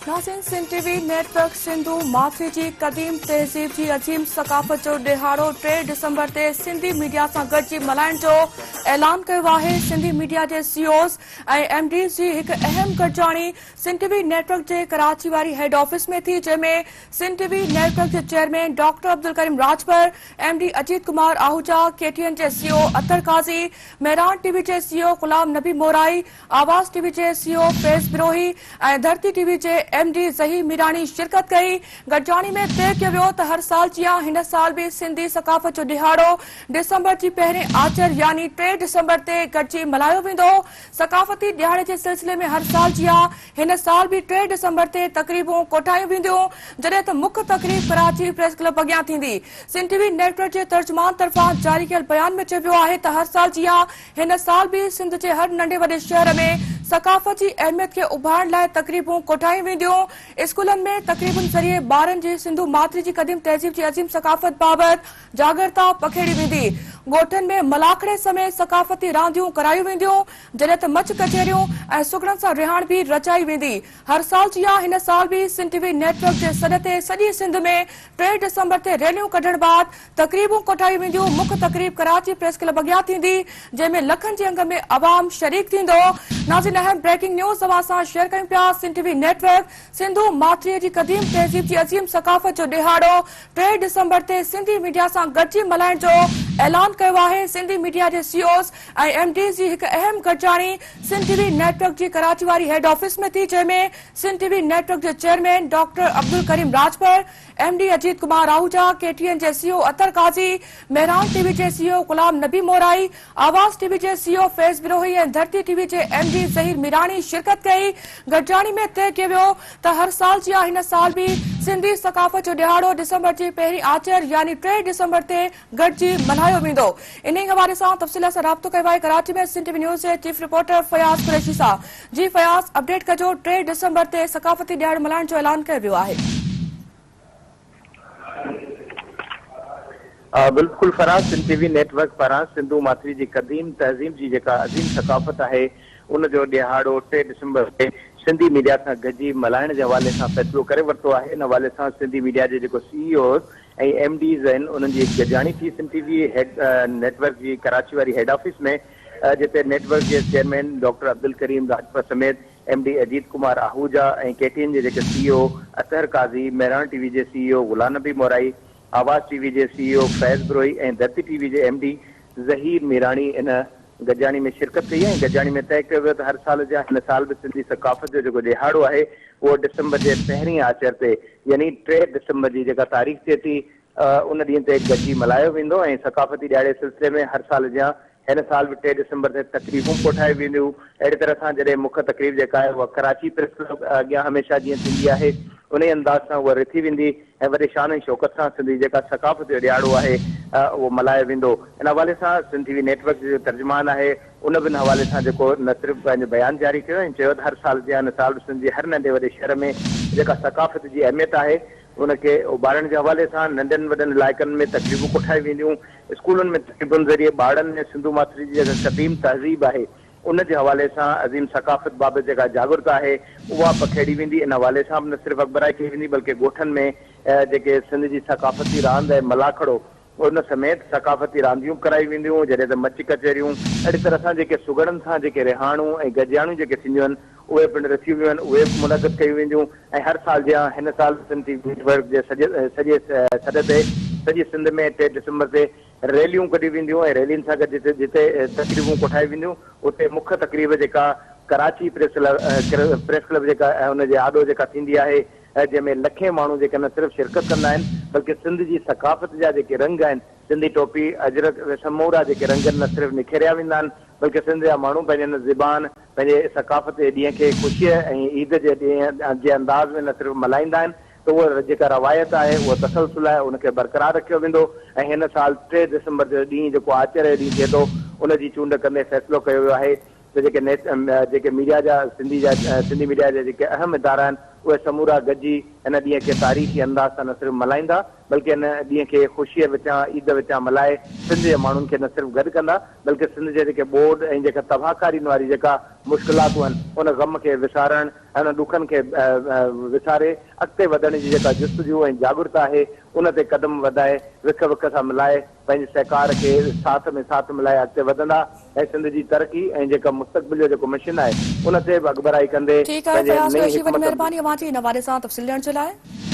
ناظرين Sindh T V network Sindhu ماٿري جي قديم تهذيب جي عظيم ثقافت جو ڏهاڙو ٽي ڊسمبر تي سنڌي ميڊيا سان گڏجي ملهائڻ جو اعلان ڪيو آهي. سنڌي ميڊيا جي سي اوز ۽ ايم ڊيز جي هڪ اهم گڏجاڻي سنڌ ٽي وي نيٽ ورڪ جي ڪراچي واري هيڊ آفيس ۾ ٿي جنهن ۾ سنڌ ٽي وي نيٽ ورڪ جي chairman doctor Abdulkarim Rajpar, M D Ajit Kumar Ahuja, K T N جي C O Athar Qazi, Mehran T V جي C O Ghulam Nabi Morai, Awaz T V جي C O Faiz Brohi ۽ Dharti T V جي M D Zaheer Mirani شرڪت ڪئي. گڏجاڻي ۾ طئي ڪيو ويو ته هر سال جيان هن سال به سنڌي ثقافت جو ڏهاڙو ڊسمبر جي پهرين آچر يعني ٽي ڊسمبر تي گڏجي ملهايو ويندو. ثقافتي ڏهاڙي جي سلسلي ۾ هر سال جيان هن سال به ٽي ڊسمبر تي تقريبون ڪوٺايون وينديون جڏهن ته مک تقريب ڪراچي پريس ڪلب اڳيان ٿيندي. سنڌ ٽي وي نيٽ ورڪ جي ترجمان طرفان جاري ڪيل بيان ۾ چيو ويو آهي ته هر سال جيان هن سال به سنڌ جي هر ننڍي وڏي شهر ۾ ثقافت جي اهميت کي اڀارڻ لاء تقريبون ڪوٺايون وينديون. اسڪولن ۾ تقريبن ذريعي ٻارن جي سنڌو ماٿري جي قديم تهذيب جي عظيم ثقافت بابت جاڳرتا پکيڙي ويندي. ڳوٺن ۾ ملاکڙي سميت ثقافتي رانديون ڪرايون وينديون، جڏهن ته مچ ڪچهريون ۽ سگهڙن سان رهاڻ به رچائي ويندي. هر سال جيان هن سال به سنڌ ٽي وي نيٽ ورڪ جي سڏ تي سڄي سنڌ ۾ ٽي ڊسمبر تي ريليون ڪڍڻ بعد تقريبون ڪوٺايون وينديون، مک تقريب ڪراچي پريس ڪلب اڳيان ٿيندي، جنهن ۾ لکن جي انگ ۾ عوام شريڪ ٿيندو. ناظرين اهم بريڪنگ نيوز اوهان سان شيئر ڪيون پيا، Sindh T V network Sindhu ماٿري جي قديم تهذيب جي عظيم ثقافت جو ڏهاڙو ٽي ڊسمبر تي سنڌي ميڊيا سان گڏجي ملهائڻ جو اعلان ڪيو آهي، سنڌي ميڊيا جي سي اوز ۽ ايم ڊيز جي هڪ اهم گڏجاڻي سنڌ ٽي وي نيٽ ورڪ جي ڪراچي واري هيڊ آفيس ۾ ٿي، جنهن ۾ سنڌ ٽي وي نيٽ ورڪ جي chairman doctor Abdulkarim Rajpar, M D Ajit Kumar Ahuja, K T N جي C O Athar Qazi, Mehran T V جي C O Ghulam Nabi Morai, Awaz T V جي C O Faiz Brohi ۽ Dharti T V جي M D Zaheer Mirani شرڪت ڪئي. گڏجاڻي ۾ طئي ڪيو ويو ته هر سال جيان هن سال به سنڌي ثقافت جو ڏهاڙو ڊسمبر جي پهرين آچر يعني ٽي ڊسمبر تي گڏجي ملهايو ويندو. انهي حوالي سان تفصيل سان رابطو ڪيو آهي ڪراچي ۾ سنڌ ٽي وي نيوز جي چيف رپورٽر فياض قريشي سان. جي فياض اپڊيٽ ڪجو ٽي ڊسمبر تي ثقافتي ڏهاڙو ملهائڻ جو اعلان ڪيو ويو آهي. بلڪل Faraz, Sindh T V network پاران سنڌو ماٿري جي قديم تهذيب جي جيڪا عظيم ثقافت آهي ان جو ڏهاڙو ٽي ڊسمبر تي سنڌي ميڊيا سان گڏجي ملهائڻ جي حوالي سان فيصلو ڪري ورتو آهي ان حوالي سان سنڌي ميڊيا جي جيڪو سي اي اوز ۽ ايم ڊيز آهن انهن جي هڪ گڏجاڻي ٿي Sindh T V head network جي ڪراچي واري هيڊ آفيس ۾ جتي نيٽ ورڪ جي چيئرمين ڊاڪٽر عبدالڪريم راڄپر سميت M D Ajit Kumar Ahuja ۽ K T N جي جيڪي C E O Athar Qazi, Mehran T V جي C E O Ghulam Nabi Morai, Awaz T V جي C E O Faiz Brohi ۽ Dharti T V جي M D Zaheer Mirani ان گڏجاڻي ۾ شرڪت ڪئي ۽ گڏجاڻي ۾ طئي ڪيو ويو ته هر سال جيان هن سال به سنڌي ثقافت جو جيڪو ڏهاڙو آهي اهو ڊسمبر جي پهرين آچر تي يعني ٽي ڊسمبر جي جيڪا تاريخ ٿئي ٿي ان ڏينهن تي گڏجي ملهايو ويندو ۽ ثقافتي ڏهاڙي سلسلي ۾ هر سال جيان هن سال به ٽي ڊسمبر تي تقريبون ڪوٺايون وينديون. اهڙي طرح سان جڏهن مک تقريب جيڪا آهي اها ڪراچي پريس ڪلب اڳيان هميشه جيئن ٿيندي آهي انهي انداز سان اها رٿي ويندي ۽ وڏي شان ۽ شوڪت سان سنڌ جي جيڪا ثقافت جو ڏهاڙو آهي اهو ملهايو ويندو. ان حوالي سان سنڌ ٽي وي نيٽ ورڪ جو ترجمان آهي ان به ان حوالي سان جيڪو نه صرف پنهنجو بيان جاري ڪيو ۽ چيو ته هر سال جيان هن سال به سنڌ جي هر ننڍي وڏي شهر ۾ جيڪا ثقافت جي اهميت آهي ان کي اڀارڻ جي حوالي سان ننڍن وڏن علائقن ۾ تقريبون ڪوٺايون وينديون، اسڪولن ۾ تقريبن ذريعي ٻارڙن ۾ سنڌو ماٿري جي جيڪا قديم تهذيب آهي ان جي حوالي سان عظيم ثقافت بابت جيڪا جاڳرتا آهي اها پکيڙي ويندي، ان حوالي سان به نه صرف اڳڀرائي ڪئي ويندي بلڪه ڳوٺن ۾ جيڪي سنڌ جي ثقافتي راند ۽ ملاکڙو ان سميت ثقافتي رانديون به ڪرايون وينديون، جڏهن ته مچ ڪچهريون، اهڙي طرح سان جيڪي سگهڙن سان جيڪي رهاڻون ۽ گڏجاڻيون جيڪي ٿينديون آهن، اهي پڻ رٿيون ويون آهن، اهي به منعقد ڪيون وينديون ۽ هر سال جيان هن سال به سنڌ ٽي وي نيٽ ورڪ جي سڄي سڄي سڏ تي سڄي سنڌ ۾ ٽي ڊسمبر تي ريليون ڪڍيون وينديون ۽ ريلين سان گڏ جتي جتي تقريبون ڪوٺايون وينديون، اتي مک تقريب جيڪا ڪراچي پريس پريس ڪلب جيڪا ان جي آڏو جيڪا ٿيندي آهي، جنهن ۾ لکين ماڻهو جيڪي نه صرف شرڪت ڪندا آهن بلڪه سنڌ جي ثقافت جا جيڪي رنگ آهن، سنڌي ٽوپي، اجرڪ اهي سمورا جيڪي رنگ آهن نه صرف نکيريا ويندا آهن بلڪه سنڌ جا ماڻهو پنهنجي ان زبان، پنهنجي ثقافت جي ڏينهن کي خوشيء ۽ عيد جي ڏينهن جي انداز ۾ نه صرف ملهائيندا آهن ته اهو جيڪا روايت آهي اهو تسلسل آهي ان کي برقرار رکيو ويندو ۽ هن سال ٽي ڊسمبر جو ڏينهن جيڪو آچر جو ڏينهن ٿئي ٿو ان جي چونڊ ڪندي فيصلو ڪيو ويو آهي ته جيڪي نيٽ جيڪي ميڊيا جا سنڌي جا سنڌي ميڊيا جا جيڪي اهم ادارا آهن اهي سمورا گڏجي هن ڏينهن کي تاريخي انداز سان نه صرف ملهائيندا بلڪه هن ڏينهن کي خوشيء وچان عيد وچان ملهائي سنڌ جي ماڻهن کي نه صرف گڏ ڪندا بلڪه سنڌ جي جيڪي ٻوڏ ۽ جيڪا تباهڪارين واري جيڪا مشڪلاتون آهن ان غم کي وسارڻ ۽ انهن ڏکن کي وساري اڳتي وڌڻ جي جيڪا جستجو ۽ جاڳرتا آهي ان تي قدم وڌائي وک وک سان ملائي پنهنجي سهڪار کي ساٿ ۾ ساٿ ملائي اڳتي وڌندا ۽ سنڌ جي ترقي ۽ جيڪا مستقبل جو جيڪو مشن آهي ان تي به اڳڀرائي ڪندي ٺيڪ آهي پنهنجي فياض نئين قريشي وڏي حڪمت مهرباني اوهان جي ان حوالي سان تفصيل ڏيڻ جي لاء.